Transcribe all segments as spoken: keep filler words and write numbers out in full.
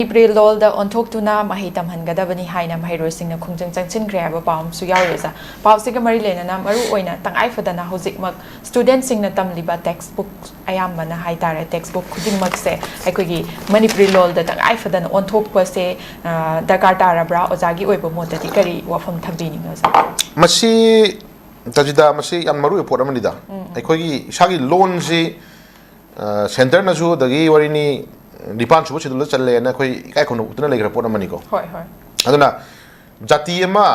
ꯃꯅꯤꯄꯨꯔꯤ ꯂꯣꯜꯗ ꯑꯣꯟꯊꯣꯛꯇꯨꯅ ꯃꯍꯩ ꯇꯝꯍꯟꯒꯗꯕꯅꯤ ꯍꯥꯏꯅ ꯃꯍꯩꯔꯣꯏꯁꯤꯡꯅ ꯈꯣꯡꯖꯪ ꯆꯪꯁꯤꯟꯈ꯭ꯔꯦ ꯍꯥꯏꯕ ꯄꯥꯎ ꯑꯃꯁꯨ ꯌꯥꯎꯔꯤ ꯑꯣꯖꯥ꯫ ꯄꯥꯎꯁꯤꯒ ꯃꯔꯤ ꯂꯩꯅꯅ ꯃꯔꯨ ꯑꯣꯏꯅ ꯇꯉꯥꯏ ꯐꯗꯅ ꯍꯧꯖꯤꯛꯃꯛ ꯁ꯭ꯇꯨꯗꯦꯟꯠꯁꯤꯡꯅ ꯇꯝꯂꯤꯕ ꯇꯦꯛꯁ ꯕꯨꯛ ꯑꯌꯥꯝꯕꯅ ꯍꯥꯏꯇꯥꯔꯦ, ꯇꯦꯛꯁ ꯕꯨꯛ ꯈꯨꯗꯤꯡꯃꯛꯁꯦ ꯑꯩꯈꯣꯏꯒꯤ ꯃꯅꯤꯄꯨꯔꯤ ꯂꯣꯜꯗ ꯇꯉꯥꯏ ꯐꯗꯅ ꯑꯣꯟꯊꯣꯛꯄꯁꯦ, ꯑ, ꯗꯔꯀꯥꯔ ꯇꯥꯔꯕ꯭ꯔꯥ? ꯑꯣꯖꯥꯒꯤ ꯑꯣꯏꯕ ꯃꯣꯠꯇꯗꯤ ꯀꯔꯤ ꯋꯥꯐꯝ ꯊꯝꯕꯤꯅꯤꯡꯉꯤ ꯑꯣꯖꯥ? ꯃꯁꯤ, ꯇꯖꯤꯗꯥ, ꯃꯁꯤ ꯌꯥꯝ ꯃꯔꯨ ꯑꯣꯏꯕ ꯄꯣꯠ ꯑꯃꯅꯤꯗ꯫ ꯎꯝ, ꯎꯝ꯫ ꯑꯩꯈꯣꯏꯒꯤ ꯏꯁꯥꯒꯤ ꯂꯣꯟꯁꯤ, ꯑ, ꯁꯦꯟꯇꯔꯅꯁꯨ, ꯑꯗꯒꯤ ꯋꯥꯔꯤꯅꯤ, ꯅꯤꯄꯥꯟ ꯁꯨꯕ ꯁꯦꯗꯨꯜꯗ ꯆꯜꯂꯦꯅ ꯑꯩꯈꯣꯏ ꯏꯀꯥꯏ ꯈꯨꯝꯅꯧ ꯎꯠꯇꯨꯅ ꯂꯩꯈ꯭ꯔ ꯄꯣꯠ ꯑꯃꯅꯤꯀꯣ꯫ ꯍꯣꯏ, ꯍꯣꯏ꯫ ꯑꯗꯨꯅ ꯖꯥꯇꯤ ꯑꯃ,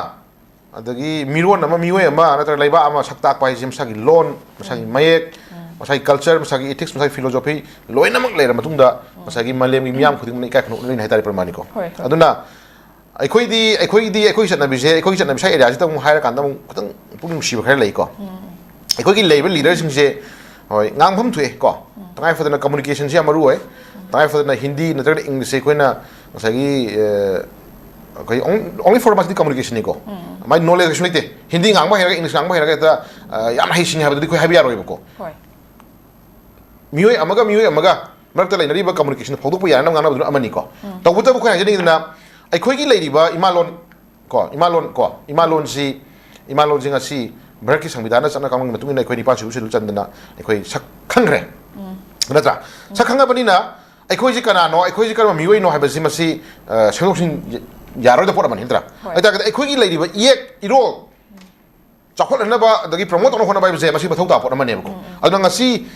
ꯑꯗꯒꯤ ꯃꯤꯔꯣꯟ ꯑꯃ, ꯃꯤꯑꯣꯏ ꯑꯃ ꯅꯠꯇ꯭ꯔꯒ ꯂꯩꯕꯥꯛ ꯑꯃ ꯁꯛ ꯇꯥꯛꯄ ꯍꯥꯏꯁꯦ ꯃꯁꯥꯒꯤ ꯂꯣꯟ, ꯃꯁꯥꯒꯤ ꯎꯝ꯫ ꯃꯌꯦꯛ, ꯎꯝ꯫ ꯃꯁꯥꯒꯤ ꯀꯜꯆꯔ, ꯃꯁꯥꯒꯤ ꯏꯊꯤꯛꯁ, ꯃꯁꯥꯒꯤ ꯐꯤꯂꯣꯖꯣꯐꯤ ꯂꯣꯏꯅꯃꯛ ꯂꯩꯔ ꯃꯇꯨꯡꯗ ꯎꯝ꯫ ꯉꯁꯥꯏꯒꯤ ꯃꯥꯂꯦꯝꯒꯤ ꯃꯤꯌꯥꯝ ꯈꯨꯗꯤꯡꯃꯛꯅ ꯏꯀꯥꯏ ꯈꯨꯝꯅꯧ ꯎꯠꯅꯔꯤꯅꯤ ꯍꯥꯏꯇꯥꯔꯦ ꯄ꯭ꯔꯃꯥꯅꯤꯀꯣ꯫ ꯍꯣꯏ, ꯍꯣꯏ꯫ ꯑꯗꯨꯅ ꯑꯩꯈꯣꯏꯗꯤ, ꯑꯩꯈꯣꯏꯗꯤ, ꯑꯩꯈꯣꯏꯒꯤ ꯆꯠꯅꯕꯤꯁꯦ, ꯑꯩꯈꯣꯏꯒꯤ ꯆꯠꯅꯕꯤ ꯁ꯭ꯋꯥꯏ ꯑꯦꯔꯤꯌꯥꯁꯤꯗ ꯑꯃꯨꯛ ꯍꯥꯏꯔꯀꯥꯟꯗ ꯑꯃꯨꯛ ꯈꯤꯇꯪ ꯄꯨꯛꯅꯤꯡ ꯅꯨꯡꯁꯤꯕ ꯈꯔ ꯂꯩꯀꯣ꯫ ꯎꯝ꯫ ꯑꯩꯈꯣꯏꯒꯤ ꯂꯩꯔꯤꯕ ꯂꯤꯗꯔꯁꯤꯡꯁꯦ, ꯍꯣꯏ, ꯉꯥꯡꯐꯝ ꯊꯣꯛꯑꯦ ꯀꯣ꯫ ꯎꯝ꯫ ꯇꯉꯥꯏ ꯐꯗꯅ ꯀꯝꯃꯨꯅꯤꯀꯦꯁꯟꯁꯤ ꯌꯥꯝ ꯃꯔꯨ ꯑꯣꯏ꯫ ꯎꯝ꯫ ꯇꯉꯥꯏ ꯐꯗꯅ ꯍꯤꯟꯗꯤ ꯅꯠꯇ꯭ꯔꯒꯅ ꯏꯪꯂꯤꯁꯁꯦ ꯑꯩꯈꯣꯏꯅ ꯉꯁꯥꯏꯒꯤ, ꯑ, ꯑꯩꯈꯣꯏ ꯑꯣꯡ-, only for ꯃꯁꯤꯗꯤ ꯀꯝꯃꯨꯅꯤꯀꯦꯁꯟꯅꯤꯀꯣ꯫ ꯎꯝ꯫ ꯃꯥꯏ ꯅꯣꯂꯦꯖ ꯀꯩꯁꯨ ꯂꯩꯇꯦ꯫ ꯍꯤꯟꯗꯤ ꯉꯥꯡꯕ ꯍꯩꯔꯒ, ꯏꯪꯂꯤꯁ ꯉꯥꯡꯕ ꯍꯩꯔꯒ ꯍꯦꯛꯇ, ꯑ, ꯌꯥꯝ ꯍꯩꯁꯤꯡꯉꯦ ꯍꯥꯏꯕꯗꯨꯗꯤ ꯑꯩꯈꯣꯏ ꯍꯥꯏꯕ ꯌꯥꯔꯣꯏꯕꯀꯣ꯫ ꯍꯣꯏ꯫ ꯃꯤꯑꯣꯏ ꯑꯃꯒ ꯃꯤꯑꯣꯏ ꯑꯃꯒ ꯃꯔꯛꯇ ꯂꯩꯅꯔꯤꯕ ꯀꯝꯃꯨꯅꯤꯀꯦꯁꯟ ꯐꯣꯡꯗꯣꯛꯄ ꯌꯥꯅꯕ ꯉꯥꯡꯅꯕꯗꯨꯅ ꯑꯃꯅꯤꯀꯣ꯫ ꯎꯝ꯫ ꯇꯧꯕꯇꯕꯨ ꯑꯩꯈꯣꯏ ꯍꯥꯏꯖꯅꯤꯡꯉꯤꯗꯅ, ꯑꯩꯈꯣꯏꯒꯤ ꯂꯩꯔꯤꯕ ꯏꯃꯥꯂꯣꯟ ꯀꯣ, ꯏꯃꯥꯂꯣꯟ ꯀꯣ, ꯏꯃꯥꯂꯣꯟꯁꯤ, ꯏꯃꯥꯂꯣꯟꯁꯤ ꯉꯁꯤ ꯚꯥꯔꯠꯀꯤ ꯁꯪꯕꯤꯙꯥꯟꯅ ꯆꯠꯅ ꯀꯥꯡꯂꯣꯟꯒꯤ ꯃꯇꯨꯡ ꯏꯟꯅ ꯑꯩꯈꯣꯏ ꯅꯤꯄꯥꯟ ꯁꯨꯕ ꯁꯦꯗꯨꯜ ꯆꯟꯗꯅ ꯑꯩꯈꯣꯏ ꯁꯛ ꯈꯪꯈ꯭ꯔꯦ꯫ ꯎꯝ꯫ ꯅꯠꯇ꯭ꯔꯥ? ꯎꯝ꯫ ꯁꯛ ꯈꯪꯉꯕꯅꯤꯅ ꯑꯩꯈꯣꯏꯁꯤ ꯀꯅꯥꯅꯣ, ꯑꯩꯈꯣꯏꯁꯤ ꯀꯔꯝꯕ ꯃꯤꯑꯣꯏꯅꯣ ꯍꯥꯏꯕꯁꯤ ꯃꯁꯤ, ꯑ, ꯁꯦꯝꯗꯣꯛ ꯁꯦꯝꯖꯤꯟ ꯌꯥꯔꯣꯏꯗꯕ ꯄꯣꯠ ꯑꯃꯅꯤ, ꯅꯠꯇ꯭ꯔꯥ? ꯍꯣꯏ꯫ ꯑꯗꯨ ꯇꯥꯔꯒꯗꯤ ꯑꯩꯈꯣꯏꯒꯤ ꯂꯩꯔꯤꯕ ꯏꯌꯦꯛ ꯏꯔꯣꯜ ꯆꯥꯎꯈꯠꯍꯟꯅꯕ ꯑꯗꯒꯤ ꯄ꯭ꯔꯃꯣꯠ ꯇꯧꯅꯕ ꯍꯣꯠꯅꯕ ꯍꯥꯏꯕꯁꯦ ꯃꯁꯤ ꯃꯊꯧ ꯇꯥꯕ ꯄꯣꯠ ꯑꯃꯅꯦꯕꯀꯣ꯫ ꯎꯝ, ꯎꯝ꯫ ꯑꯗꯨꯅ ꯉꯁꯤ,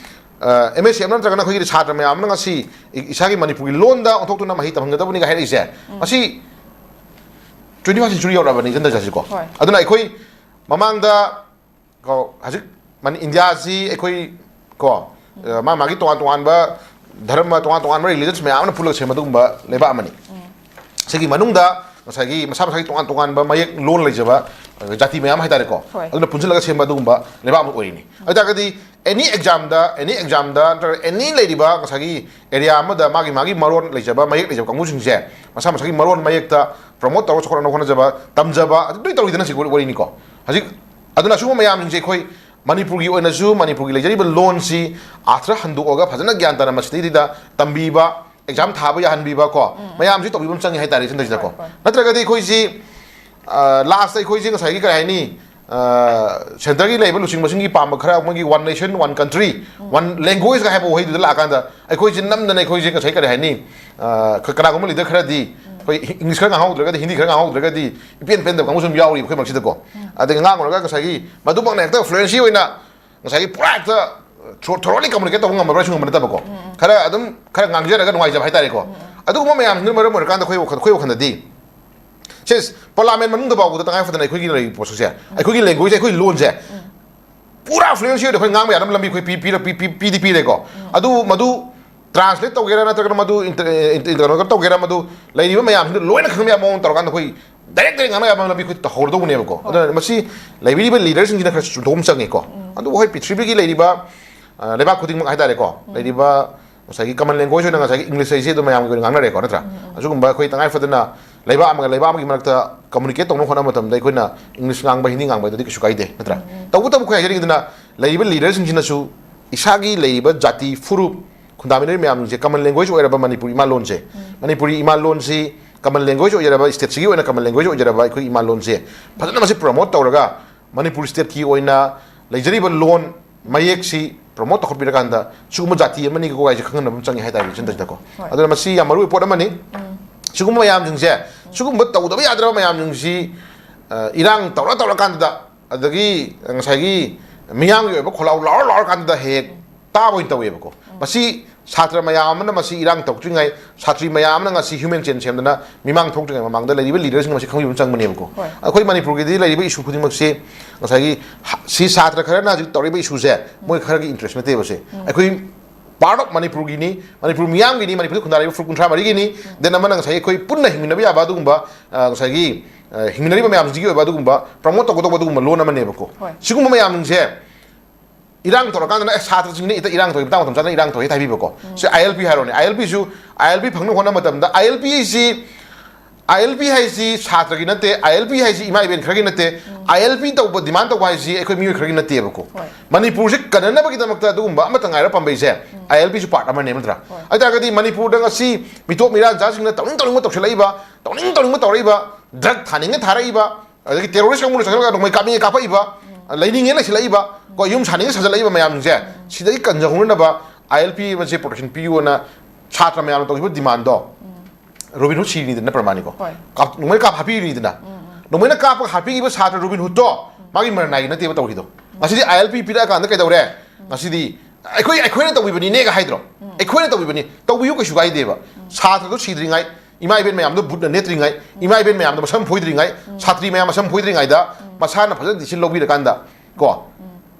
ꯑ, ꯑꯦꯝ ꯑꯦꯁ ꯁꯤ ꯑꯦꯝ ꯅꯠꯇ꯭ꯔꯒꯅ ꯑꯩꯈꯣꯏꯒꯤ ꯁꯥꯇ꯭ꯔ ꯃꯌꯥꯝ ꯑꯃꯅ ꯉꯁꯤ ꯏ-, ꯏꯁꯥꯒꯤ ꯃꯅꯤꯄꯨꯔꯒꯤ ꯂꯣꯟꯗ ꯑꯣꯟꯊꯣꯛꯇꯨꯅ ꯃꯍꯩ ꯇꯝꯍꯟꯒꯗꯕꯅꯤꯒ ꯍꯥꯏꯔꯛꯏꯁꯦ, ꯎꯝ꯫ ꯃꯁꯤ twenty first century ꯌꯧꯔꯛꯑꯕꯅꯤ, ꯏꯆꯟ ꯇꯖꯥꯁꯤꯀꯣ꯫ ꯍꯣꯏ꯫ ꯑꯗꯨꯅ ꯑꯩꯈꯣꯏ ꯃꯃꯥꯡꯗ ꯀꯣ, ꯍꯧꯖꯤꯛ ꯃꯅꯤ-, ꯏꯟꯗꯤꯌꯥꯁꯤ ꯑꯩꯈꯣꯏ ꯀꯣ, ꯎꯝ꯫ ꯑ, ꯃꯥ ꯃꯥꯒꯤ ꯇꯣꯉꯥꯟ ꯇꯣꯉꯥꯟꯕ ꯙꯔꯃ, ꯇꯣꯉꯥꯟ ꯇꯣꯉꯥꯟꯕ ꯔꯤꯂꯤꯖꯟꯁ ꯃꯌꯥꯝ ꯑꯃꯅ ꯄꯨꯜꯂꯒ ꯁꯦꯝꯕ ꯑꯗꯨꯒꯨꯝꯕ ꯂꯩꯕꯥꯛ ꯑꯃꯅꯤ꯫ ꯎꯝ꯫ ꯁꯤꯒꯤ ꯃꯅꯨꯡꯗ ꯉꯁꯥꯏꯒꯤ ꯃꯁꯥ ꯃꯁꯥꯒꯤ ꯇꯣꯉꯥꯟ ꯇꯣꯉꯥꯟꯕ ꯃꯌꯦꯛ ꯂꯣꯟ ꯂꯩꯖꯕ, ꯑ, ꯖꯥꯇꯤ ꯃꯌꯥꯝ ꯍꯥꯏꯇꯥꯔꯦꯀꯣ꯫ ꯍꯣꯏ꯫ ꯑꯗꯨꯅ ꯄꯨꯟꯁꯤꯜꯂꯒ ꯁꯦꯝꯕ ꯑꯗꯨꯒꯨꯝꯕ ꯂꯩꯕꯥꯛ ꯑꯃ ꯑꯣꯏꯔꯤꯅꯤ꯫ ꯎꯝ꯫ ꯑꯗꯨ ꯇꯥꯔꯒꯗꯤ any examꯗ, any examꯗ ꯅꯠꯇ꯭ꯔꯒ any ꯂꯩꯔꯤꯕ ꯉꯁꯥꯏꯒꯤ ꯑꯦꯔꯤꯌꯥ ꯑꯃꯗ ꯃꯥꯒꯤ ꯃꯥꯒꯤ ꯃꯔꯣꯟ ꯂꯩꯖꯕ, ꯃꯌꯦꯛ ꯂꯩꯖꯕ ꯀꯥꯡꯕꯨꯁꯤꯡꯁꯦ ꯃꯁꯥ ꯃꯁꯥꯒꯤ ꯃꯔꯣꯟ ꯃꯌꯦꯛꯇ ꯄ꯭ꯔꯃꯣꯠ ꯇꯧꯔ ꯆꯥꯎꯈꯠꯅꯕ ꯍꯣꯠꯅꯖꯕ, ꯇꯝꯖꯕ, ꯑꯗꯨ ꯂꯣꯏ ꯇꯧꯔꯤꯗꯅ ꯁꯤ ꯋꯥꯔꯤꯅꯤꯀꯣ꯫ ꯍꯧꯖꯤꯛ ꯑꯗꯨꯅ ꯑꯁꯤꯒꯨꯝꯕ ꯃꯌꯥꯝꯁꯤꯡꯁꯦ ꯑꯩꯈꯣꯏ ꯃꯅꯤꯄꯨꯔꯒꯤ ꯑꯣꯏꯅꯁꯨ ꯃꯅꯤꯄꯨꯔꯒꯤ ꯂꯩꯖꯔꯤꯕ ꯂꯣꯟꯁꯤ ꯑꯥꯔꯊ ꯍꯟꯗꯣꯛꯑꯒ ꯐꯖꯅ ꯒ꯭ꯌꯥꯟ ꯇꯥꯅ ꯃꯁꯤꯗꯩꯗ ꯇꯝꯕꯤꯕ, ꯑꯦꯛꯖꯥꯝ ꯊꯥꯕ ꯌꯥꯍꯟꯕꯤꯕ ꯀꯣ, ꯃꯌꯥꯝꯁꯤ ꯇꯧꯕꯤꯕ ꯑꯃ ꯆꯪꯉꯤ ꯍꯥꯏꯇꯥꯔꯦ, ꯏꯆꯟ ꯇꯧꯏꯁꯤꯗꯀꯣ꯫ ꯍꯣꯏ, ꯍꯣꯏ꯫ ꯅꯠꯇ꯭ꯔꯒꯗꯤ ꯑꯩꯈꯣꯏꯁꯤ, ꯑ, ꯂꯥꯁꯇ ꯑꯩꯈꯣꯏꯁꯤ ꯉꯁꯥꯏꯒꯤ ꯀꯔꯤ ꯍꯥꯏꯅꯤ, ꯑ, ꯁꯦꯟꯇꯔꯒꯤ ꯂꯩꯕ ꯂꯨꯆꯤꯡꯕꯁꯤꯡꯒꯤ ꯄꯥꯝꯕ ꯈꯔ, ꯃꯣꯏꯒꯤ one nation, one country, one language ꯀ ꯍꯥꯏꯕ ꯋꯥꯍꯩꯗꯨꯗ ꯂꯥꯛꯑꯀꯥꯟꯗ ꯑꯩꯈꯣꯏꯁꯤ ꯅꯝꯗꯅ ꯑꯩꯈꯣꯏꯁꯤ ꯉꯁꯥꯏ ꯀꯔꯤ ꯍꯥꯏꯅꯤ, ꯑ, ꯀ-, ꯀꯅꯥꯒꯨꯝꯕ ꯂꯤꯗꯔ ꯈꯔꯗꯤ ꯑꯩꯈꯣꯏ ꯏꯪꯂꯤꯁ ꯈꯔ ꯉꯥꯡꯍꯧꯗ꯭ꯔꯒꯗꯤ, ꯍꯤꯟꯗꯤ ꯈꯔ ꯉꯥꯡꯍꯧꯗ꯭ꯔꯒꯗꯤ ꯏꯄꯦꯟ ꯄꯦꯟꯗꯕ ꯀꯥꯡꯕꯨꯁꯨ ꯑꯗꯨꯝ ꯌꯥꯎꯔꯤꯕ ꯑꯩꯈꯣꯏ ꯃꯔꯛꯁꯤꯗꯀꯣ꯫ ꯑꯗꯒꯤ ꯉꯥꯡꯉꯨꯔꯒ ꯉꯁꯥꯏꯒꯤ ꯃꯗꯨꯃꯛꯅ ꯍꯦꯛꯇ fluency ꯑꯣꯏꯅ ꯉꯁꯥꯏꯒꯤ ꯄꯨꯔꯥ ꯍꯦꯛꯇ ꯊꯣ-, thoroughly communicate ꯇꯧꯕ ꯉꯝꯃꯕ꯭ꯔꯥꯁꯨ ꯉꯝꯕ ꯅꯠꯇꯕꯀꯣ꯫ ꯈꯔ ꯑꯗꯨꯝ ꯈꯔ ꯉꯥꯡꯖꯔꯒ ꯅꯨꯡꯉꯥꯏꯖꯕ ꯍꯥꯏꯇꯥꯔꯦꯀꯣ꯫ ꯑꯗꯨꯒꯨꯝꯕ ꯃꯌꯥꯝꯁꯤꯅ ꯃꯔꯝ ꯑꯣꯏꯔꯀꯥꯟꯗ ꯑꯩꯈꯣꯏ ꯋꯥꯈꯜ, ꯑꯩꯈꯣꯏ ꯋꯥꯈꯜꯗꯗꯤ ꯁꯦ ꯄꯥꯔꯂꯥꯃꯦꯟ ꯃꯅꯨꯡꯗ ꯐꯥꯎꯕꯗ ꯇꯉꯥꯏ ꯐꯗꯅ ꯑꯩꯈꯣꯏꯒꯤ ꯂꯩꯔꯤꯕ ꯄꯣꯠꯁꯛꯁꯦ, ꯑꯩꯈꯣꯏꯒꯤ language, ꯑꯩꯈꯣꯏ ꯂꯣꯟꯁꯦ ꯄꯨꯔꯥ fluency ꯑꯣꯏꯗ ꯑꯩꯈꯣꯏ ꯉꯥꯡꯕ ꯌꯥꯅꯕ ꯂꯝꯕꯤ ꯑꯩꯈꯣꯏ ꯄꯤ-, ꯄꯤꯔ-, ꯄꯤ-, ꯄꯤ-, ꯄꯤꯗꯤ ꯄꯤꯔꯦꯀꯣ꯫ ꯑꯗꯨ ꯃꯗꯨ translate ꯇꯧꯒꯦꯔꯥ ꯅꯠꯇ꯭ꯔꯒꯅ ꯃꯗꯨ inter-, inter-, ꯀꯩꯅꯣ ꯇꯧꯒꯦꯔꯥ, ꯃꯗꯨ ꯂꯩꯔꯤꯕ ꯃꯌꯥꯝꯁꯤꯡꯗꯨ ꯂꯣꯏꯅ ꯈꯪꯕ ꯌꯥꯕ ꯃꯑꯣꯡ ꯇꯧꯔꯀꯥꯟꯗ ꯑꯩꯈꯣꯏ direct direct ꯉꯥꯡꯅ ꯌꯥꯕ ꯂꯝꯕꯤ ꯑꯩꯈꯣꯏ ꯇꯧꯍꯧꯔꯗꯧꯕꯅꯦꯕꯀꯣ꯫ ꯍꯣꯏ꯫ ꯑꯗꯨꯅ ꯃꯁꯤ ꯂꯩꯕꯤꯔꯤꯕ ꯂꯤꯗꯔꯁꯤꯡꯁꯤꯅ ꯈꯔ ꯆꯨꯝꯊꯣꯛꯄ ꯑꯃ ꯆꯪꯉꯤꯀꯣ꯫ ꯑꯗꯨꯕꯨ ꯍꯣꯏ, ꯄ꯭ꯔꯤꯊꯤꯕꯤꯒꯤ ꯂꯩꯔꯤꯕ, ꯑ, ꯂꯩꯕꯥꯛ ꯈꯨꯗꯤꯡꯃꯛ ꯍꯥꯏꯇꯥꯔꯦꯀꯣ, ꯂꯩꯔꯤꯕ ꯉꯁꯥꯏꯒꯤ common language ꯑꯣꯏꯅ ꯉꯁꯥꯏꯒꯤ English ꯍꯥꯏꯁꯦ ꯑꯗꯨꯝ ꯃꯌꯥꯝꯒꯤ ꯑꯣꯏꯅ ꯉꯥꯡꯅꯔꯦꯀꯣ, ꯅꯠꯇ꯭ꯔꯥ? ꯑꯁꯤꯒꯨꯝꯕ ꯑꯩꯈꯣꯏ ꯇꯉꯥꯏ ꯐꯗꯅ ꯂꯩꯕꯥꯛ ꯑꯃꯒ ꯂꯩꯕꯥꯛ ꯑꯃꯒꯤ ꯃꯔꯛꯇ communicate ꯇꯧꯅꯕ ꯍꯣꯠꯅꯕ ꯃꯇꯝꯗ ꯑꯩꯈꯣꯏꯅ English ꯉꯥꯡꯕ, ꯍꯤꯟꯗꯤ ꯉꯥꯡꯕ ꯑꯗꯨꯗꯤ ꯀꯩꯁꯨ ꯀꯥꯏꯗꯦ, ꯅꯠꯇ꯭ꯔꯥ? ꯇꯧꯕꯇꯕꯨ ꯑꯩꯈꯣꯏ ꯍꯥꯏꯖꯅꯤꯡꯉꯤꯗꯅ ꯂꯩꯔꯤꯕ ꯂꯤꯗꯔꯁꯤꯡꯁꯤꯅꯁꯨ ꯏꯁꯥꯒꯤ ꯂꯩꯔꯤꯕ ꯖꯥꯇꯤ, ꯐꯨꯔꯨꯞ, ꯈꯨꯟꯗꯥꯃꯤꯟꯅꯔꯤꯕ ꯃꯌꯥꯝꯁꯤꯡꯁꯦ common language ꯑꯣꯏꯔꯕ ꯃꯅꯤꯄꯨꯔꯤ ꯏꯃꯥ ꯂꯣꯟꯁꯦ, ꯃꯅꯤꯄꯨꯔꯤ ꯏꯃꯥ ꯂꯣꯟꯁꯤ common language ꯑꯣꯏꯖꯔꯕ, stateꯁꯤꯒꯤ ꯑꯣꯏꯅ common language ꯑꯣꯏꯖꯔꯕ ꯑꯩꯈꯣꯏ ꯏꯃꯥ ꯂꯣꯟꯁꯦ ꯐꯖꯅ ꯃꯁꯤ promote ꯇꯧꯔꯒ ꯃꯅꯤꯄꯨꯔ stateꯀꯤ ꯑꯣꯏꯅ ꯂꯩꯖꯔꯤꯕ ꯂꯣꯟ ꯃꯌꯦꯛꯁꯤ promote ꯇꯧꯈꯠꯄꯤꯔꯀꯥꯟꯗ ꯁꯤꯒꯨꯝꯕ ꯖꯥꯇꯤ ꯑꯃꯅꯤꯀꯣ ꯍꯥꯏꯁꯦ ꯈꯪꯍꯟꯕ ꯑꯃ ꯆꯪꯉꯦ ꯍꯥꯏꯇꯥꯔꯦ, ꯏꯆꯟ ꯇꯧꯏꯁꯤꯗꯀꯣ꯫ ꯍꯣꯏ꯫ ꯑꯗꯨꯅ ꯃꯁꯤ ꯌꯥꯝ ꯃꯔꯨ ꯑꯣꯏꯕ ꯄꯣꯠ ꯑꯃꯅꯤ꯫ ꯁꯤꯒꯨꯝꯕ ꯃꯌꯥꯝꯁꯤꯡꯁꯦ, ꯁꯤꯒꯨꯝꯕ ꯇꯧꯗꯕ ꯌꯥꯗ꯭ꯔꯕ ꯃꯌꯥꯝꯁꯤꯡꯁꯤ, ꯑ, ꯏꯔꯥꯡ ꯇꯧꯔ ꯇꯧꯔꯀꯥꯟꯗꯨꯗ, ꯑꯗꯒꯤ ꯉꯁꯥꯏꯒꯤ ꯃꯤꯌꯥꯝꯒꯤ ꯑꯣꯏꯕ ꯈꯣꯜꯂꯥꯎ ꯂꯥꯎꯔ ꯂꯥꯎꯔꯀꯥꯟꯗꯨꯗ ꯍꯦꯛ ꯇꯥꯕ ꯑꯣꯏꯅ ꯇꯧꯋꯦꯕꯀꯣ꯫ ꯃꯁꯤ ꯁꯥꯇ꯭ꯔ ꯃꯌꯥꯝ ꯑꯃꯅ ꯃꯁꯤ ꯏꯔꯥꯡ ꯇꯧꯗ꯭ꯔꯤꯉꯩ, ꯁꯥꯇ꯭ꯔꯤ ꯃꯌꯥꯝ ꯑꯃꯅ ꯉꯁꯤ human chain ꯁꯦꯝꯗꯅ ꯃꯤꯃꯥꯡ ꯊꯣꯛꯇ꯭ꯔꯤꯉꯩ ꯃꯃꯥꯡꯗ ꯂꯩꯔꯤꯕ ꯂꯤꯗꯔꯁꯤꯡ ꯃꯁꯤ ꯈꯪꯕꯤꯕ ꯑꯃ ꯆꯪꯕꯅꯦꯕꯀꯣ꯫ ꯍꯣꯏ꯫ ꯑꯩꯈꯣꯏ ꯃꯅꯤꯄꯨꯔꯒꯤꯗꯤ ꯂꯩꯔꯤꯕ issue ꯈꯨꯗꯤꯡꯃꯛꯁꯦ ꯉꯁꯥꯏꯒꯤ ꯍ-, ꯁꯤ ꯁꯥꯇ꯭ꯔ ꯈꯔꯅ ꯍꯧꯖꯤꯛ ꯇꯧꯔꯤꯕ issueꯁꯦ ꯃꯣꯏ ꯈꯔꯒꯤ interest ꯅꯠꯇꯦꯕ ꯁꯦ꯫ ꯑꯩꯈꯣꯏ part of ꯃꯅꯤꯄꯨꯔꯒꯤꯅꯤ, ꯃꯅꯤꯄꯨꯔ ꯃꯤꯌꯥꯝꯒꯤꯅꯤ, ꯃꯅꯤꯄꯨꯔꯗ ꯈꯨꯟꯗꯥꯔꯤꯕ ꯐꯨꯔꯨꯞ ꯀꯨꯟꯊ꯭ꯔꯥ ꯃꯔꯤꯒꯤꯅꯤ, then ꯑꯃꯅ ꯉꯁꯥꯏꯒꯤ ꯑꯩꯈꯣꯏ ꯄꯨꯟꯅ ꯍꯤꯡꯃꯤꯟꯅꯕ ꯌꯥꯕ ꯑꯗꯨꯒꯨꯝꯕ, ꯑ, ꯉꯁꯥꯏꯒꯤ, ꯑ, ꯍꯤꯡꯃꯤꯟꯅꯔꯤꯕ ꯃꯌꯥꯝꯁꯤꯒꯤ ꯑꯣꯏꯕ ꯑꯗꯨꯒꯨꯝꯕ promote ꯇꯧꯒꯗꯧꯕ ꯑꯗꯨꯒꯨꯝꯕ ꯂꯣꯟ ꯑꯃꯅꯦꯕꯀꯣ꯫ ꯍꯣꯏ꯫ ꯁꯤꯒꯨꯝꯕ ꯃꯌꯥꯝꯁꯦ ꯏꯔꯥꯡ ꯇꯧꯔꯀꯥꯟꯗꯅ, "ꯑꯦ, ꯁꯥꯇ꯭ꯔꯁꯤꯡꯅ ꯏꯇ ꯏꯔꯥꯡ ꯇꯧꯏ, ꯃꯇꯥꯡ ꯃꯇꯝ ꯆꯥꯗꯅ ꯏꯔꯥꯡ ꯇꯧꯏ" ꯍꯦꯛꯇ ꯍꯥꯏꯕꯤꯕꯀꯣ꯫ ꯁꯤ ILP ꯍꯥꯏꯔꯣꯅꯦ, ILPꯁꯨ, ILP ꯐꯪꯅꯕ ꯍꯣꯠꯅꯕ ꯃꯇꯝꯗ ILPꯁꯤ ꯑꯥꯏ ꯑꯦꯜ ꯄꯤ ꯍꯥꯏꯁꯤ ꯁꯥꯇ꯭ꯔꯒꯤ ꯅꯠꯇꯦ, ꯑꯥꯏ ꯑꯦꯜ ꯄꯤ ꯍꯥꯏꯁꯤ ꯏꯃꯥ ꯏꯕꯦꯟ ꯈꯔꯒꯤ ꯅꯠꯇꯦ, ꯑꯥꯏ ꯑꯦꯜ ꯄꯤ ꯇꯧꯕ, ꯗꯤꯃꯥꯟ ꯇꯧꯕ ꯍꯥꯏꯁꯤ ꯑꯩꯈꯣꯏ ꯃꯤꯑꯣꯏ ꯈꯔꯒꯤ ꯅꯠꯇꯦꯕꯀꯣ꯫ ꯍꯣꯏ꯫ ꯃꯅꯤꯄꯨꯔꯁꯤ ꯀꯟꯅꯅꯕꯒꯤꯗꯃꯛꯇ ꯑꯗꯨꯒꯨꯝꯕ ꯑꯃꯠꯇ ꯉꯥꯏꯔ ꯄꯥꯝꯕꯩꯁꯦ ꯑꯥꯏ ꯑꯦꯜ ꯄꯤꯁꯨ ꯄꯥꯔꯠ ꯑꯃꯅꯦꯕ, ꯅꯠꯇ꯭ꯔꯥ? ꯍꯣꯏ꯫ ꯑꯗꯨ ꯇꯥꯔꯒꯗꯤ ꯃꯅꯤꯄꯨꯔꯗ ꯉꯁꯤ ꯃꯤꯇꯣꯞ ꯃꯤꯔꯥꯟꯆꯥꯁꯤꯡꯅ ꯇꯧꯅꯤꯡ ꯇꯧꯅꯤꯡꯕ ꯇꯧꯁꯤꯜꯂꯛꯏꯕ, ꯇꯧꯅꯤꯡ ꯇꯧꯅꯤꯡꯕ ꯇꯧꯔꯛꯏꯕ, ꯗ꯭ꯔꯒ ꯊꯥꯅꯤꯡꯉꯦ ꯊꯥꯔꯛꯏꯕ, ꯑꯗꯒꯤ ꯇꯦꯔꯣꯔꯤꯁ ꯀꯥꯡꯕꯨꯅ ꯆꯪꯁꯤꯜꯂꯒ ꯅꯣꯡꯃꯩ ꯀꯥꯞꯅꯤꯡꯉꯦ ꯀꯥꯞꯄꯛꯏꯕ, ꯂꯩꯅꯤꯡꯉꯦ ꯂꯩꯁꯤꯜꯂꯛꯏꯕ, ꯀꯣ, ꯌꯨꯝ ꯁꯥꯅꯤꯡꯉꯦ ꯁꯥꯖꯜꯂꯛꯏꯕ ꯃꯌꯥꯝꯁꯦ, ꯁꯤꯗꯒꯤ ꯀꯟꯖꯍꯧꯅꯅꯕ ꯑꯥꯏ ꯑꯦꯜ ꯄꯤ ꯑꯃꯁꯦ ꯄ꯭ꯔꯣꯇꯦꯛꯁꯟ ꯄꯤꯌꯣꯅ ꯁꯥꯇ꯭ꯔ ꯃꯌꯥꯝꯅ ꯇꯧꯈꯤꯕ ꯗꯤꯃꯥꯟꯗꯣ, ꯔꯣꯕꯤꯟ ꯍꯨꯗ ꯁꯤꯔꯤꯅꯤꯗꯅ ꯄ꯭ꯔꯃꯥꯅꯤꯀꯣ꯫ ꯍꯣꯏ꯫ ꯀꯥꯞ-, ꯅꯣꯡꯃꯩꯅ ꯀꯥꯞ ꯍꯥꯞꯄꯤꯔꯤꯅꯤꯗꯅ꯫ ꯅꯣꯡꯃꯩꯅ ꯀꯥꯞꯄꯒ ꯍꯥꯞꯄꯤꯈꯤꯕ ꯁꯥꯇ꯭ꯔ ꯔꯣꯕꯤꯟ ꯍꯨꯗꯇꯣ ꯃꯥꯒꯤ ꯃꯔꯅꯥꯏꯒꯤ ꯅꯠꯇꯦꯕ ꯇꯧꯔꯤꯗꯣ꯫ ꯉꯁꯤꯗꯤ ꯑꯥꯏ ꯑꯦꯜ ꯄꯤ ꯄꯤꯔꯛꯑꯀꯥꯟꯗ ꯀꯩꯗꯧꯔꯦ? ꯉꯁꯤꯗꯤ ꯑꯩꯈꯣꯏ, ꯑꯩꯈꯣꯏꯅ ꯇꯧꯕꯤꯕꯅꯤꯅꯦꯒ ꯍꯥꯏꯗ꯭ꯔꯣ? ꯑꯩꯈꯣꯏꯅ ꯇꯧꯕꯤꯕꯅꯤ, ꯇꯧꯕꯤꯌꯨ, ꯀꯩꯁꯨ ꯀꯥꯏꯗꯦꯕ꯫ ꯁꯥꯇ꯭ꯔꯗꯣ ꯁꯤꯗ꯭ꯔꯤꯉꯩ, ꯏꯃꯥ ꯏꯕꯦꯟ ꯃꯌꯥꯝꯗꯣ ꯕꯨꯠꯅ ꯅꯦꯠꯇ꯭ꯔꯤꯉꯩ, ꯏꯃꯥ ꯏꯕꯦꯟ ꯃꯌꯥꯝꯗꯣ ꯃꯁꯝ ꯐꯣꯏꯗ꯭ꯔꯤꯉꯩ, ꯁꯥꯇ꯭ꯔꯤ ꯃꯌꯥꯝ ꯃꯁꯝ ꯐꯣꯏꯗ꯭ꯔꯤꯉꯩꯗ ꯃꯁꯥꯅ ꯐꯖꯅ ꯗꯤꯁꯤꯖꯟ ꯂꯧꯕꯤꯔꯀꯥꯟꯗ, ꯀꯣ,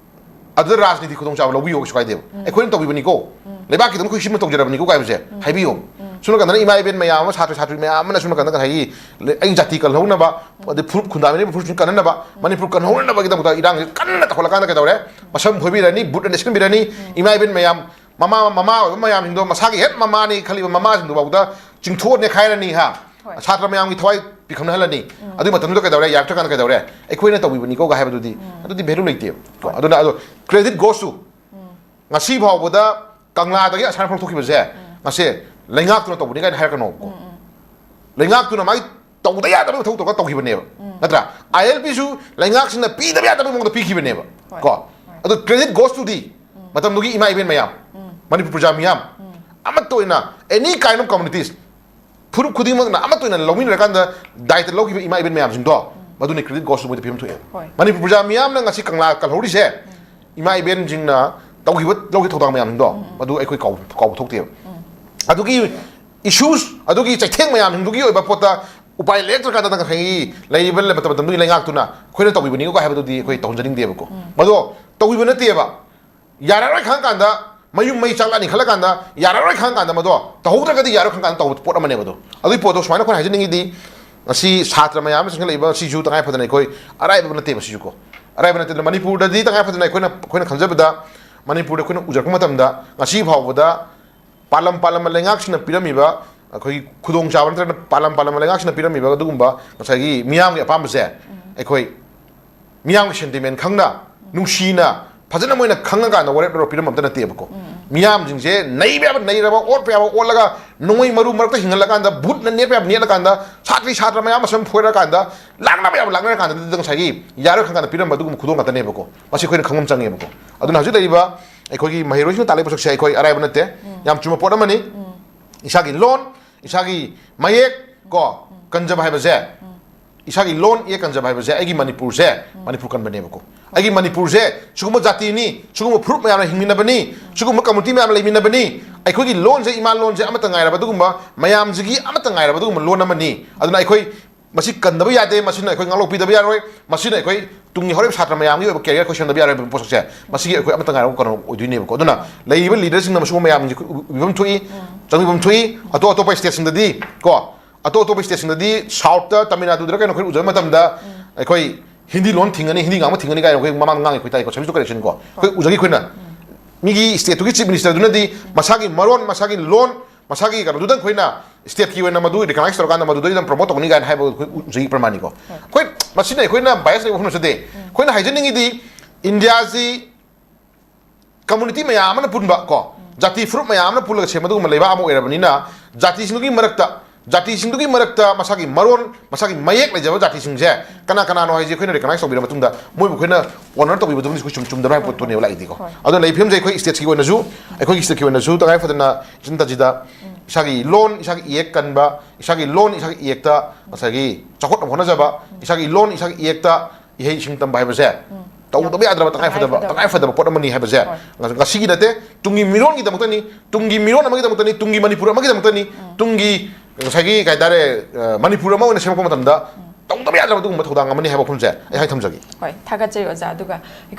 ꯑꯗꯨꯗ ꯔꯥꯖꯅꯤꯇꯤ ꯈꯨꯗꯣꯡꯆꯥꯕ ꯂꯧꯕꯤꯌꯣ, ꯀꯩꯁꯨ ꯀꯥꯏꯗꯦꯕ꯫ ꯑꯩꯈꯣꯏꯅ ꯇꯧꯕꯤꯕꯅꯤꯀꯣ, ꯂꯩꯕꯥꯛꯀꯤꯗꯃꯛ ꯑꯩꯈꯣꯏ ꯁꯤꯃ ꯇꯧꯖꯔꯕꯅꯤꯀꯣ ꯀꯥꯏꯕꯁꯦ ꯍꯥꯏꯕꯤꯌꯣ꯫ ꯁꯣꯝ ꯅꯥꯀꯟꯗꯅ ꯏꯃꯥ ꯏꯕꯦꯟ ꯃꯌꯥꯝ ꯑꯃ, ꯁꯥꯇ꯭ꯔ ꯁꯥꯇ꯭ꯔꯤ ꯃꯌꯥꯝ ꯑꯃꯅ ꯁꯣꯝ ꯅꯥꯀꯟꯗ ꯉꯁꯥꯏꯒꯤ ꯂꯩ-, ꯑꯩ ꯖꯥꯇꯤ ꯀꯜꯍꯧꯅꯕ, ꯑꯗꯩ ꯐꯨꯔꯨꯞ ꯈꯨꯟꯗꯥꯃꯤꯟꯅꯔꯤꯕ ꯐꯨꯔꯨꯞꯁꯤꯡ ꯀꯟꯅꯅꯕ, ꯃꯅꯤꯄꯨꯔ ꯀꯟꯍꯧꯅꯅꯕꯒꯤꯗꯃꯛꯇ ꯏꯔꯥꯡꯁꯦ ꯀꯟꯅ ꯇꯧꯈꯠꯂꯀꯥꯟꯗ ꯀꯩꯗꯧꯔꯦ? ꯃꯁꯝ ꯐꯣꯏꯕꯤꯔꯅꯤ, ꯕꯨꯠꯅ ꯅꯦꯠꯁꯤꯟꯕꯤꯔꯅꯤ, ꯏꯃꯥ ꯏꯕꯦꯟ ꯃꯌꯥꯝ, ꯃꯃꯥ, ꯃꯃꯥ ꯑꯣꯏꯕ ꯃꯌꯥꯝꯁꯤꯡꯗꯣ, ꯃꯁꯥꯒꯤ ꯍꯦꯛ ꯃꯃꯥꯅꯤ ꯈꯜꯂꯤꯕ ꯃꯃꯥꯁꯤꯡꯗꯨꯐꯥꯎꯗ ꯆꯤꯡꯊꯣꯛꯑ ꯅꯦꯈꯥꯏꯔꯅꯤ ꯍꯥ꯫ ꯍꯣꯏ꯫ ꯁꯥꯇ꯭ꯔ ꯃꯌꯥꯝꯒꯤ ꯊꯋꯥꯏ ꯄꯤꯈꯝꯅꯍꯜꯂꯅꯤ꯫ ꯑꯗꯨꯒꯤ ꯃꯇꯝꯗꯨꯗ ꯀꯩꯗꯧꯔꯦ? ꯌꯥꯔꯛꯇ꯭ꯔꯀꯥꯟꯗ ꯀꯩꯗꯧꯔꯦ? ꯑꯩꯈꯣꯏꯅ ꯇꯧꯕꯤꯕꯅꯤꯀꯣꯒ ꯍꯥꯏꯕꯗꯨꯗꯤ, ꯑꯗꯨꯗꯤ ꯚꯦꯂꯨ ꯂꯩꯇꯦꯕ꯫ ꯀꯣ, ꯑꯗꯨꯅ ꯑꯗꯣ credit goes to, ꯉꯁꯤ ꯐꯥꯎꯕꯗ ꯀꯪꯂꯥꯗꯒꯤ ꯑꯁꯥꯝ ꯐꯥꯎ ꯊꯣꯛꯈꯤꯕꯁꯦ ꯉꯁꯤ ꯂꯩꯉꯥꯛꯇꯨꯅ ꯇꯧꯕꯅꯤ ꯀꯥꯏꯅ ꯍꯥꯏꯔꯛꯀꯅꯣꯕꯀꯣ꯫ ꯂꯩꯉꯥꯛꯇꯨꯅ ꯃꯥꯒꯤ ꯇꯧꯗ ꯌꯥꯗꯕ ꯃꯊꯧ ꯇꯧꯔꯒ ꯇꯧꯈꯤꯕꯅꯦꯕ, ꯅꯠꯇ꯭ꯔꯥ? ꯑꯥꯏ ꯑꯦꯜ ꯄꯤꯁꯨ ꯂꯩꯉꯥꯛꯁꯤꯅ ꯄꯤꯗꯕ ꯌꯥꯗꯕ ꯃꯑꯣꯡꯗ ꯄꯤꯈꯤꯕꯅꯦꯕ꯫ ꯍꯣꯏ꯫ ꯀꯣ, ꯍꯣꯏ꯫ ꯑꯗꯣ credit goes to the ꯃꯇꯝꯗꯨꯒꯤ ꯏꯃꯥ ꯏꯕꯦꯟ ꯃꯌꯥꯝ, ꯃꯅꯤꯄꯨꯔ ꯄ꯭ꯔꯖꯥ ꯃꯤꯌꯥꯝ, ꯑꯃꯠꯇ ꯑꯣꯏꯅ any kind of communities, ꯐꯨꯔꯨꯞ ꯈꯨꯗꯤꯡꯃꯛꯅ ꯑꯃꯠꯇ ꯑꯣꯏꯅ ꯂꯧꯃꯤꯟꯅꯔꯀꯥꯟꯗ ꯗꯥꯏꯇ ꯂꯧꯈꯤꯕ ꯏꯃꯥ ꯏꯕꯦꯟ ꯃꯌꯥꯝꯁꯤꯡꯗꯣ, ꯃꯗꯨꯅ credit goes to ꯃꯣꯏꯗ ꯄꯤꯐꯝ ꯊꯣꯛꯑꯦꯕ꯫ ꯍꯣꯏ꯫ ꯃꯅꯤꯄꯨꯔ ꯄ꯭ꯔꯖꯥ ꯃꯤꯌꯥꯝꯅ ꯉꯁꯤ ꯀꯪꯂꯥ ꯀꯜꯍꯧꯔꯤꯁꯦ, ꯏꯃꯥ ꯏꯕꯦꯟꯁꯤꯡꯅ ꯇꯧꯈꯤꯕ, ꯂꯧꯈꯤꯕ ꯊꯧꯗꯥꯡ ꯃꯌꯥꯝꯁꯤꯡꯗꯣ, ꯃꯗꯨ ꯑꯩꯈꯣꯏ ꯀꯥꯎ-, ꯀꯥꯎꯕ ꯊꯣꯛꯇꯦꯕ꯫ ꯑꯗꯨꯒꯤ issues, ꯑꯗꯨꯒꯤ ꯆꯩꯊꯦꯡ ꯃꯌꯥꯝꯁꯤꯡꯗꯨꯒꯤ ꯑꯣꯏꯕ ꯄꯣꯠꯇ ꯎꯄꯥꯏ ꯂꯩꯔꯛꯇ꯭ꯔꯀꯥꯟꯗ ꯉꯁꯥꯏꯒꯤ ꯂꯩꯔꯤꯕ ꯃꯇꯝ, ꯃꯇꯝꯗꯨꯒꯤ ꯂꯩꯉꯥꯛꯇꯨꯅ ꯑꯩꯈꯣꯏꯅ ꯇꯧꯕꯤꯕꯅꯤꯀꯣ ꯍꯥꯏꯕꯗꯨꯗꯤ ꯑꯩꯈꯣꯏ ꯇꯧꯍꯟꯖꯅꯤꯡꯗꯦꯕꯀꯣ꯫ ꯃꯗꯣ ꯇꯧꯕꯤꯕ ꯅꯠꯇꯦꯕ꯫ ꯌꯥꯔꯔꯣꯏ ꯈꯪꯉꯀꯥꯟꯗ, ꯃꯌꯨꯝ ꯃꯩ ꯆꯥꯛꯂꯛꯑꯅꯤ ꯈꯜꯂꯀꯥꯟꯗ, ꯌꯥꯔꯔꯣꯏ ꯈꯪꯉꯀꯥꯟꯗ, ꯃꯗꯣ ꯇꯧꯍꯧꯗ꯭ꯔꯒꯗꯤ ꯌꯥꯔꯣꯏ ꯈꯪꯉꯀꯥꯟꯗ ꯇꯧꯕ ꯄꯣꯠ ꯑꯃꯅꯦꯕ ꯑꯗꯣ꯫ ꯑꯗꯨꯒꯤ ꯄꯣꯠꯇꯣ ꯁꯨꯃꯥꯏꯅ ꯑꯩꯈꯣꯏꯅ ꯍꯥꯏꯖꯅꯤꯡꯉꯤꯗꯤ, ꯉꯁꯤ ꯁꯥꯇ꯭ꯔ ꯃꯌꯥꯝ ꯑꯃ ꯆꯪꯁꯤꯜꯂꯛꯏꯕ ꯁꯤꯁꯨ ꯇꯉꯥꯏ ꯐꯗꯅ ꯑꯩꯈꯣꯏ ꯑꯔꯥꯏꯕ ꯅꯠꯇꯦꯕ ꯁꯤꯁꯨꯀꯣ꯫ ꯑꯔꯥꯏꯕ ꯅꯠꯇꯦ꯫ ꯑꯗꯨꯅ ꯃꯅꯤꯄꯨꯔꯗꯗꯤ ꯇꯉꯥꯏ ꯐꯗꯅ ꯑꯩꯈꯣꯏꯅ, ꯑꯩꯈꯣꯏꯅ ꯈꯟꯖꯕꯗ, ꯃꯅꯤꯄꯨꯔꯗ ꯑꯩꯈꯣꯏꯅ ꯎꯖꯔꯛꯄ ꯃꯇꯝꯗ, ꯉꯁꯤ ꯐꯥꯎꯕꯗ ꯄꯥꯂꯝ ꯄꯥꯂꯝꯕ ꯂꯩꯉꯥꯛꯁꯤꯡꯅ ꯄꯤꯔꯝꯃꯤꯕ ꯑꯩꯈꯣꯏꯒꯤ ꯈꯨꯗꯣꯡꯆꯥꯕ ꯅꯠꯇ꯭ꯔꯒꯅ ꯄꯥꯂꯝ ꯄꯥꯂꯝ ꯂꯩꯉꯥꯛꯁꯤꯅ ꯄꯤꯔꯝꯃꯤꯕ ꯑꯗꯨꯒꯨꯝꯕ ꯉꯁꯥꯏꯒꯤ ꯃꯤꯌꯥꯝꯒꯤ ꯑꯄꯥꯝꯕꯁꯦ ꯑꯩꯈꯣꯏ ꯃꯤꯌꯥꯝꯒꯤ sentiment ꯈꯪꯅ, ꯅꯨꯡꯁꯤꯅ, ꯐꯖꯅ ꯃꯣꯏꯅ ꯈꯪꯉꯀꯥꯟꯗ ꯋꯥꯔꯦꯞ ꯂꯧꯔ ꯄꯤꯔꯝꯕ ꯑꯝꯇ ꯅꯠꯇꯦꯕꯀꯣ꯫ ꯃꯤꯌꯥꯝꯁꯤꯡꯁꯦ ꯅꯩꯕ ꯌꯥꯕ ꯅꯩꯔꯕ, ꯑꯣꯠꯄ ꯌꯥꯕ ꯑꯣꯠꯂꯒ, ꯅꯣꯡꯃꯩ ꯃꯔꯨ ꯃꯔꯛꯇ ꯍꯤꯡꯍꯜꯂꯀꯥꯟꯗ, ꯕꯨꯠꯅ ꯅꯦꯠꯄ ꯌꯥꯕ ꯅꯦꯠꯂꯀꯥꯟꯗ, ꯁꯥꯇ꯭ꯔꯤ ꯁꯥꯇ꯭ꯔ ꯃꯌꯥꯝ ꯃꯁꯝ ꯐꯣꯏꯔꯀꯥꯟꯗ, ꯂꯥꯛꯅꯕ ꯌꯥꯕ ꯂꯥꯛꯅꯔꯀꯥꯟꯗ, ꯑꯗꯨꯗ ꯉꯁꯥꯏꯒꯤ ꯌꯥꯔꯣꯏ ꯈꯪꯀꯥꯟꯗ ꯄꯤꯔꯝꯕ ꯑꯗꯨꯒꯨꯝꯕ ꯈꯨꯗꯣꯜ ꯉꯥꯛꯇꯅꯦꯕꯀꯣ꯫ ꯃꯁꯤ ꯑꯩꯈꯣꯏꯅ ꯈꯪꯕ ꯑꯃ ꯆꯪꯉꯦꯕꯀꯣ꯫ ꯑꯗꯨꯅ ꯍꯧꯖꯤꯛ ꯂꯩꯔꯤꯕ ꯑꯩꯈꯣꯏꯒꯤ ꯃꯍꯩꯔꯣꯏꯁꯤꯡꯅ ꯇꯥꯛꯂꯛꯏꯕ ꯄꯣꯠꯁꯛꯁꯦ ꯑꯩꯈꯣꯏ ꯑꯔꯥꯏꯕ ꯅꯠꯇꯦ, ꯌꯥꯝ ꯆꯨꯝꯕ ꯄꯣꯠ ꯑꯃꯅꯤ꯫ ꯏꯁꯥꯒꯤ ꯂꯣꯟ, ꯏꯁꯥꯒꯤ ꯃꯌꯦꯛ ꯀꯣ, ꯀꯟꯖꯕ ꯍꯥꯏꯕꯁꯦ, ꯏꯁꯥꯒꯤ ꯂꯣꯟ ꯏꯌꯦꯛ ꯀꯟꯖꯕ ꯍꯥꯏꯕꯁꯦ ꯑꯩꯒꯤ ꯃꯅꯤꯄꯨꯔꯁꯦ, ꯃꯅꯤꯄꯨꯔ ꯀꯟꯕꯅꯦꯕꯀꯣ꯫ ꯑꯩꯒꯤ ꯃꯅꯤꯄꯨꯔꯁꯦ ꯁꯤꯒꯨꯝꯕ ꯖꯥꯇꯤꯅꯤ, ꯁꯤꯒꯨꯝꯕ ꯐꯨꯔꯨꯞ ꯃꯌꯥꯝꯅ ꯍꯤꯡꯃꯤꯟꯅꯕꯅꯤ, ꯁꯤꯒꯨꯝꯕ community ꯃꯌꯥꯝ ꯂꯩꯃꯤꯟꯅꯕꯅꯤ꯫ ꯑꯩꯈꯣꯏꯒꯤ ꯂꯣꯟꯁꯦ, ꯏꯃꯥ ꯂꯣꯟꯁꯦ ꯑꯃꯠꯇ ꯉꯥꯏꯔꯕ ꯑꯗꯨꯒꯨꯝꯕ, ꯃꯌꯥꯝꯁꯤꯒꯤ ꯑꯃꯠꯇ ꯉꯥꯏꯔꯕ ꯑꯗꯨꯒꯨꯝꯕ ꯂꯣꯟ ꯑꯃꯅꯤ꯫ ꯑꯗꯨꯅ ꯑꯩꯈꯣꯏ ꯃꯁꯤ ꯀꯟꯗꯕ ꯌꯥꯗꯦ, ꯃꯁꯤꯅ ꯑꯩꯈꯣꯏ ꯉꯥꯛꯂꯣꯛꯄꯤꯗꯕ ꯌꯥꯔꯣꯏ, ꯃꯁꯤꯅ ꯑꯩꯈꯣꯏ ꯇꯨꯡꯒꯤ ꯍꯧꯔꯛꯏꯕ ꯁꯥꯇ꯭ꯔ ꯃꯌꯥꯝꯒꯤ ꯑꯣꯏꯕ career ꯑꯩꯈꯣꯏ ꯁꯦꯝꯗꯕ ꯌꯥꯔꯣꯏꯕ ꯄꯣꯠꯁꯛꯁꯦ, ꯃꯁꯤꯒꯤ ꯑꯩꯈꯣꯏ ꯑꯃꯠꯇ ꯉꯥꯏꯔꯕ ꯀꯩꯅꯣ ꯑꯣꯏꯗꯣꯏꯅꯦꯕꯀꯣ꯫ ꯑꯗꯨꯅ ꯂꯩꯔꯤꯕ leaderꯁꯤꯡꯅ ꯃꯁꯤꯒꯨꯝꯕ ꯃꯌꯥꯝꯁꯦ ꯑꯩꯈꯣꯏ ꯎ-, ꯎꯕꯤꯐꯝ ꯊꯣꯛꯏ, ꯆꯪꯕꯤꯐꯝ ꯊꯣꯛꯏ꯫ ꯑꯇꯣꯞ ꯑꯇꯣꯞꯄ stateꯁꯤꯡꯗꯗꯤ ꯀꯣ, ꯑꯇꯣꯞ ꯑꯇꯣꯞꯄ stateꯁꯤꯡꯗꯗꯤ Southꯇ, ꯇꯥꯃꯤꯜ ꯅꯥꯗꯨꯗꯔ ꯀꯩꯅꯣ ꯑꯩꯈꯣꯏ ꯎꯖꯕ ꯃꯇꯝꯗ ꯑꯩꯈꯣꯏ ꯍꯤꯟꯗꯤ ꯂꯣꯟ ꯊꯤꯡꯒꯅꯤ, ꯍꯤꯟꯗꯤ ꯉꯥꯡꯕ ꯊꯤꯡꯒꯅꯤ ꯀꯥꯏꯅ ꯑꯩꯈꯣꯏ ꯃꯃꯥꯡꯗ ꯉꯥꯡꯉꯤ ꯑꯩꯈꯣꯏ ꯇꯥꯏꯀꯣ, service to correction ꯀꯣ꯫ ꯑꯩꯈꯣꯏ ꯎꯖꯈꯤ ꯑꯩꯈꯣꯏꯅ꯫ ꯃꯤꯒꯤ stateꯇꯨꯒꯤ chief ministerꯗꯨꯅꯗꯤ ꯃꯁꯥꯒꯤ ꯃꯔꯣꯟ, ꯃꯁꯥꯒꯤ ꯂꯣꯟ, ꯃꯁꯥꯒꯤ ꯀꯩꯅꯣꯗꯨꯗꯪ ꯑꯩꯈꯣꯏꯅ stateꯀꯤ ꯑꯣꯏꯅ ꯃꯗꯨ recognize ꯇꯧꯔꯀꯥꯟꯗ ꯃꯗꯨꯗꯩ ꯑꯗꯨꯝ promote ꯇꯧꯅꯤ ꯀꯥꯏꯅ ꯍꯥꯏꯕ ꯑꯩꯈꯣꯏ ꯎꯖꯩ ꯄ꯭ꯔꯃꯥꯟꯅꯤꯀꯣ꯫ ꯑꯩꯈꯣꯏ ꯃꯁꯤꯅ ꯑꯩꯈꯣꯏꯅ bias ꯂꯩꯕ ꯃꯐꯝ ꯅꯠꯆꯗꯦ꯫ ꯑꯩꯈꯣꯏꯅ ꯍꯥꯏꯖꯅꯤꯡꯉꯤꯗꯤ ꯏꯟꯗꯤꯌꯥꯁꯤ community ꯃꯌꯥꯝ ꯑꯃꯅ ꯄꯨꯟꯕ ꯀꯣ, ꯖꯥꯇꯤ ꯐꯨꯔꯨꯞ ꯃꯌꯥꯝ ꯑꯃꯅ ꯄꯨꯜꯂꯒ ꯁꯦꯝꯕ ꯑꯗꯨꯒꯨꯝꯕ ꯂꯩꯕꯥꯛ ꯑꯃ ꯑꯣꯏꯔꯕꯅꯤꯅ, ꯖꯥꯇꯤꯁꯤꯡꯗꯨꯒꯤ ꯃꯔꯛꯇ, ꯖꯥꯇꯤꯁꯤꯡꯗꯨꯒꯤ ꯃꯔꯛꯇ ꯃꯁꯥꯒꯤ ꯃꯔꯣꯟ, ꯃꯁꯥꯒꯤ ꯃꯌꯦꯛ ꯂꯩꯖꯕ ꯖꯥꯇꯤꯁꯤꯡꯁꯦ ꯀꯅꯥ ꯀꯅꯥꯅꯣ ꯍꯥꯏꯁꯦ ꯑꯩꯈꯣꯏꯅ recognize ꯇꯧꯕꯤꯔ ꯃꯇꯨꯡꯗ ꯃꯣꯏꯕꯨ ꯑꯩꯈꯣꯏꯅ honor ꯇꯧꯕꯤꯕꯗꯨꯅꯤ ꯑꯩꯈꯣꯏ ꯆꯨꯝ-, ꯆꯨꯝꯗꯕ꯭ꯔꯥ ꯍꯥꯏꯕ ꯄꯣꯠꯇꯨꯅꯦꯕ ꯂꯥꯛꯏꯗꯤꯀꯣ꯫ ꯍꯣꯏ꯫ ꯑꯗꯨꯅ ꯂꯩꯔꯤꯕ ꯐꯤꯕꯝꯁꯦ ꯑꯩꯈꯣꯏ stateꯀꯤ ꯑꯣꯏꯅꯁꯨ, ꯑꯩꯈꯣꯏꯒꯤ stateꯀꯤ ꯑꯣꯏꯅꯁꯨ ꯇꯉꯥꯏ ꯐꯗꯅ ꯏꯆꯟ ꯇꯖꯤꯗ ꯏꯁꯥꯒꯤ ꯂꯣꯟ, ꯏꯁꯥꯒꯤ ꯏꯌꯦꯛ ꯀꯟꯕ, ꯏꯁꯥꯒꯤ ꯂꯣꯟ, ꯏꯁꯥꯒꯤ ꯏꯌꯦꯛꯇ ꯉꯁꯥꯏꯒꯤ ꯆꯥꯎꯈꯠꯅꯕ ꯍꯣꯠꯅꯖꯕ, ꯏꯁꯥꯒꯤ ꯂꯣꯟ, ꯏꯁꯥꯒꯤ ꯏꯌꯦꯛꯇ ꯏꯍꯩ ꯏꯁꯤꯡ ꯇꯝꯕ ꯍꯥꯏꯕꯁꯦ ꯇꯧꯗꯕ ꯌꯥꯗ꯭ꯔꯕ ꯇꯉꯥꯏ ꯐꯗꯕ, ꯇꯉꯥꯏ ꯐꯗꯕ ꯄꯣꯠ ꯑꯃꯅꯤ ꯍꯥꯏꯕꯁꯦ ꯉ-, ꯉꯁꯤꯒꯤ ꯅꯠꯇꯦ, ꯇꯨꯡꯒꯤ ꯃꯤꯔꯣꯟꯒꯤꯗꯃꯛꯇꯅꯤ, ꯇꯨꯡꯒꯤ ꯃꯤꯔꯣꯟ ꯑꯃꯒꯤꯗꯃꯛꯇꯅꯤ, ꯇꯨꯡꯒꯤ ꯃꯅꯤꯄꯨꯔ ꯑꯃꯒꯤꯗꯃꯛꯇꯅꯤ, ꯇꯨꯡꯒꯤ ꯉꯁꯥꯏꯒꯤ ꯀꯩ ꯍꯥꯏꯇꯥꯔꯦ, ꯑ, ꯃꯅꯤꯄꯨꯔ ꯑꯃ ꯑꯣꯏꯅ ꯁꯦꯝꯃꯛꯄ ꯃꯇꯝꯗ ꯇꯧꯗꯕ ꯌꯥꯗ꯭ꯔꯕ ꯑꯗꯨꯒꯨꯝꯕ ꯊꯧꯗꯥꯡ ꯑꯃꯅꯤ ꯍꯥꯏꯕ ꯋꯥꯐꯝꯁꯦ ꯑꯩ ꯍꯥꯏ ꯊꯝꯖꯒꯦ꯫ ꯍꯣꯏ, ꯊꯥꯒꯠꯆꯔꯤ ꯑꯣꯖꯥ꯫ ꯑꯗꯨꯒ ꯑꯩꯈꯣꯏ